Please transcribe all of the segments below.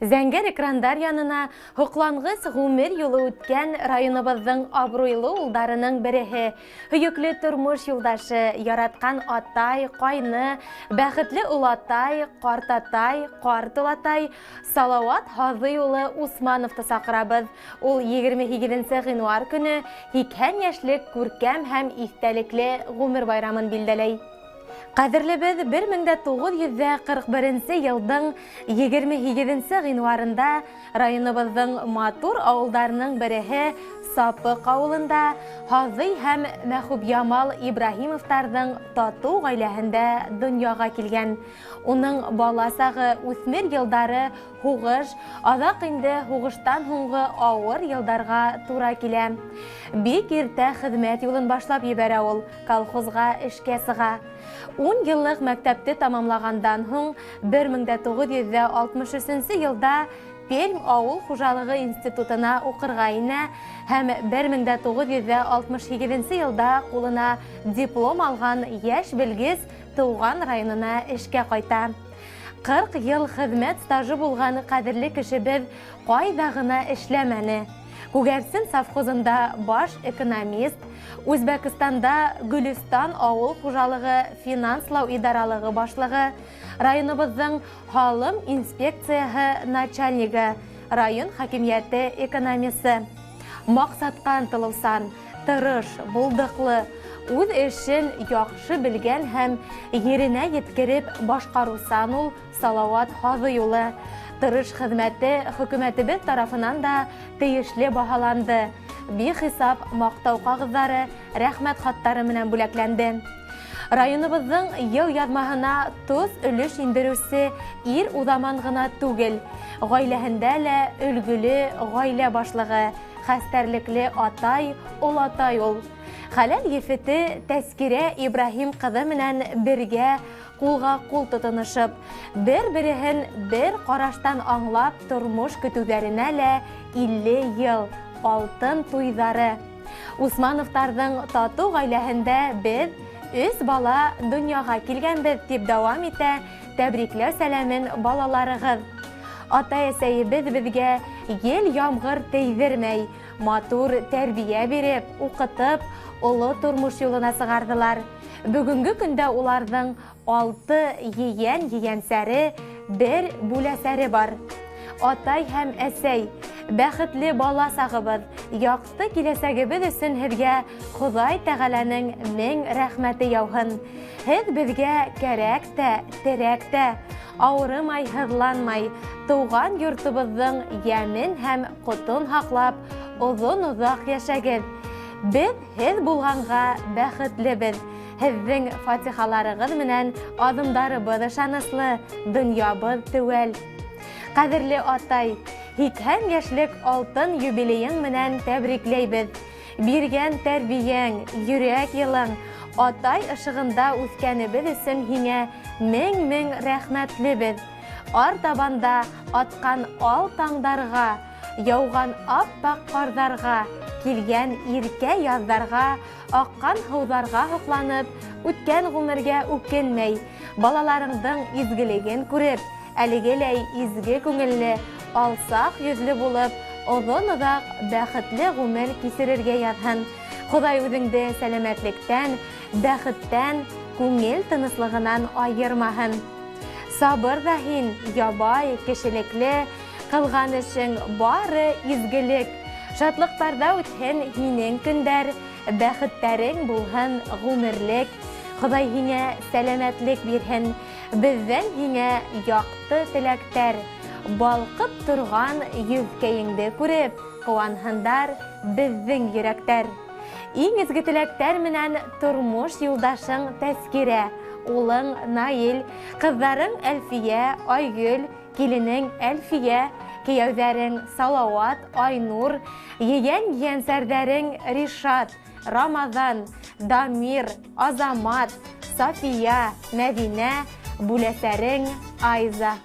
Зәңгәр экрандар янына һоҡланғыс ғүмер юлы үткән районыбыҙҙың абруйлы улдарының береһе, һөйөклө тормош юлдашы, яратҡан атай, ҡайны, бәхетле олатай, ҡартатай, ҡартолатай Салауат Һаҙый улы Усмановты саҡырабыҙ. Ул 28 ғинуар көнө 80 йәшлек күркәм һәм иҫтәлекле ғүмер байрамын билдәләй. Ҡәҙерлебеҙ 1941 йылдың 28 ғинуарында районыбыҙҙың матур ауылдарының береһе Сапыҡ ауылында Һаҙый һәм Мәхүбйамал Ибраһимовтарҙың татыу ғаиләһендә донъяға килгән. Уның бала сағы, үҫмер йылдары һуғыш, аҙаҡ инде һуғыштан һуңғы ауыр йылдарға тура килә. Бик иртә хеҙмәт юлын башлап ебәрә ул, колхозға эшкә сыға. 10 йыллыҡ мәктәпте тамамлағандан һуң 1963 йылда Пермь ауыл хужалығы институтына уҡырға инә һәм 1968 йылда ҡулына диплом алған йәш белгес тыуған районына эшкә ҡайта. 40 йыл хеҙмәт стажы булған ҡәҙерле кешебеҙ ҡайҙа ғына эшләмәне. Күгәрсен совхозында баш экономист, Үзбәкстанда Гөлөстан ауыл хужалығы финанслау идаралығы башлығы, районыбыҙҙың һалым инспекцияһы начальнигы, район хакимиәте экономисы. Маҡсатҡа ынтылыусан, тырыш, булдыҡлы, үҙ эшен яҡшы белгән һәм еренә еткереп башҡарыусан ул Салауат Һаҙый улы. Тырыш хеҙмәте хөкүмәтебеҙ тарафынан да тейешле баһаланды. Бихисап маҡтау ҡағыҙҙары, рәхмәт хаттары менән бүләкләнде. Районыбыҙҙың йыл яҙмаһына тоҙ өлөш индереүсе ир уҙаман ғына түгел, ғаиләһендә лә өлгөлө ғаилә башлығы, хәстәрлекле атай, олатай ул. Хәләл ефете Тәскирә Ибраһим ҡыҙы менән бергә ҡулға ҡул тотоношоп, бер-береһен бер ҡараштан аңлап тормош көтөүҙәренә лә 50 йыл алтын туйҙары. Усмановтарҙың татыу ғаиләһендә беҙ 3 бала донъяға килгәнбеҙ, тип дауам итә тәбрикләү сәләмен балаларығыҙ. Атай-әсәйебеҙ беҙгә ел ямғыр тейҙермәй, матур тәрбиә биреп, уҡытып, оло тормош юлына сығарҙылар. Бөгөнгө көндә уларҙың 6 ейән-ейәнсәре, 1 бүләсәре бар. Атай һәм әсәй, бәхетле бала сағыбыҙ, яҡты киләсәгебеҙ өсөн һеҙгә Хоҙай Тәғәләнең мең рәхмәте яуһын. Һеҙ беҙгә кәрәк тә, терәк тә, ауырымай, һыҙланмай, тыуған йортобоҙҙоң йәмен һәм ҡотон һаҡлап, оҙон-оҙаҡ йәшәгеҙ. Беҙ һеҙ булғанға бәхетлебеҙ. Һеҙҙең фатихаларығыҙ менән аҙымдарыбыҙ ышаныслы, донъябыҙ теүәл. Ҡәҙерле атай, 80 йәшлек алтын юбилейың менән тәбрикләйбеҙ. Биргән тәрбиәң, йөрәк йылың, атай ышығында үҫкәнебеҙ өсөн һиңә мең-мең рәхмәтлебеҙ. Артабанда атҡан ал таңдарға, яуған аппаҡ ҡарҙарға, килгән иркә яҙҙарға, аҡҡан һыуҙарға һоҡланып, үткән ғүмергә үкенмәй, балаларыңдың изгелеген күреп, әлегеләй изге күңелле, алсаҡ йөҙлө булып, оҙон-оҙаҡ бәхетле ғүмер кисерергә яҙһын. Хоҙай үҙеңде сәләмәтлектән, бәхеттән, күңел тыныслығынан айырмаһын. Сабыр ҙа һин, ябай, кешелекле, ҡылған эшең бары изгелек. Шатлыҡтарҙа үтһен һинең көндәр, бәхеттәрең булһын ғүмерлек. Хоҙай һиңә сәләмәтлек бирһен, беҙҙән һиңә яҡты теләктәр. Балҡып торған йөҙкәйеңде күреп, ҡыуанһындар беҙҙең йөрәктәр. Иң изге теләктәр менән тормош юлдашың Тәскирә, улың Наил, ҡыҙҙарың Әлфиә, Айгөл, киленең Әлфиә, кейәүҙәрең Салауат, Айнур, ейән-ейәнсәрҙәрең Ришат, Рамаҙан, Дамир, Азамат, Сафия, Мәҙинә, бүләсәрең Айза.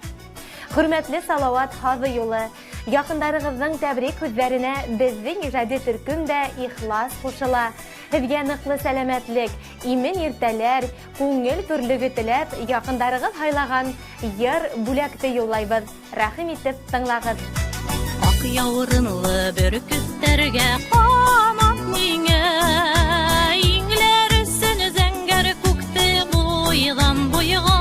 Хөрмәтле Салауат Һаҙый улы, яҡындарығыҙҙың тәбрик һүҙҙәренә беҙҙең ижади төркөм дә ихлас ҡушыла. Һеҙгә ныҡлы сәләмәтлек, имен иртәләр, күңел төрлөгө теләп, яҡындарығыҙ һайлаған йыр бүләкте юллайбыҙ. Рәхим итеп тыңлағыҙ. Аҡ яурынлы бөркөттәргә ҡанат миңә, иңләр өсөн зәңгәр күкте буйҙан буйға.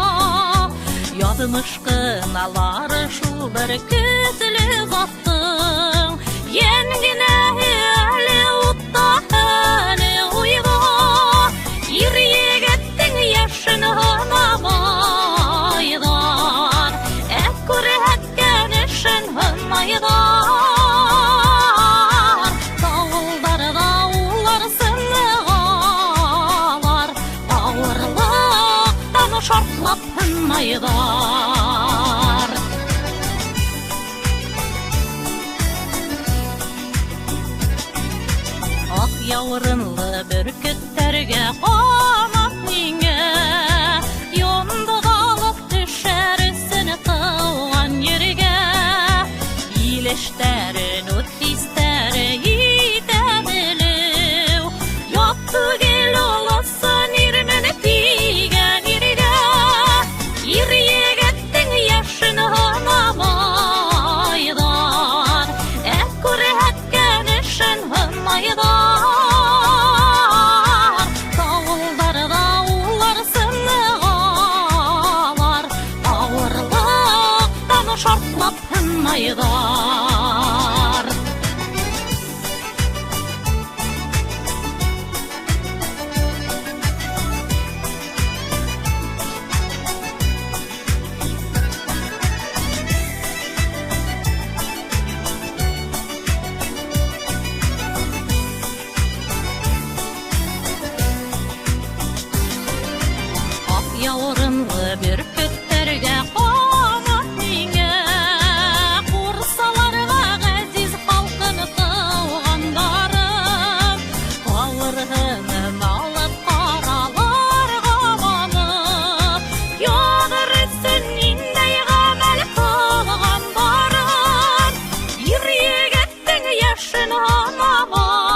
Яҙмыш ҡыналары шул бер көслө заттың, йән генә әле утта, әле уйға. Ир егеттең йәшен һынамайҙар, ә күрһәткән эшен һынайҙар. Дауылдарҙа улар сынығалар, ауырлыҡтан шартлап һынайҙар. Аҡ яурынлы бөркөттәргә ҡанат миңә, йондоҙ алып төшәр өсөн тыуған ергә. Илештәрен үҙ хистәре итә белеү, ят түгел олосон ирмен тигән иргә. Ир егеттең йәшен һынамайҙар, ә күрһәткән эшен һынайҙар. Дауылдарҙа улар сынығалар, ауырлыҡтан шартлап һынайҙар. Аҡ яурынлы бөркөттәргә ҡанат миңә, ҡурсаларға ғәзиз халҡын тыуғандарын, ауырһынын алып ҡараларға манып, яҙыр өсөн ниндәй ғәмәл ҡылғандарын. Ир егеттең йәшен һанамайҙар,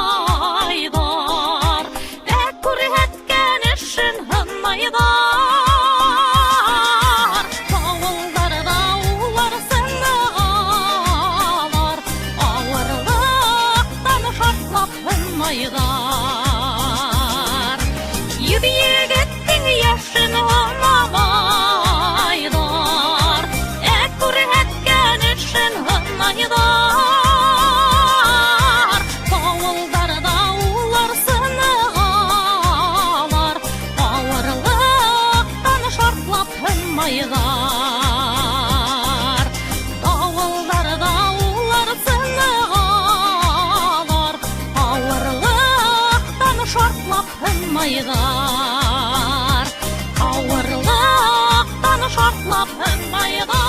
ә күрһәткән эшен һынайҙар. Дауылдарҙа улар сынығалар, ауырлыҡтан шартлап һынайҙар. Ир егеттең йәшен һанамайҙар, ә күрһәткән эшен һынайҙар. Дауылдарҙа улар сынығалар, ауырлыҡтан шартлап һынайҙар. Дауылдарҙа улар сынығалар, ауырлыҡтан шартлап һынайҙар. Ауырлыҡтан шартлап һынайҙар.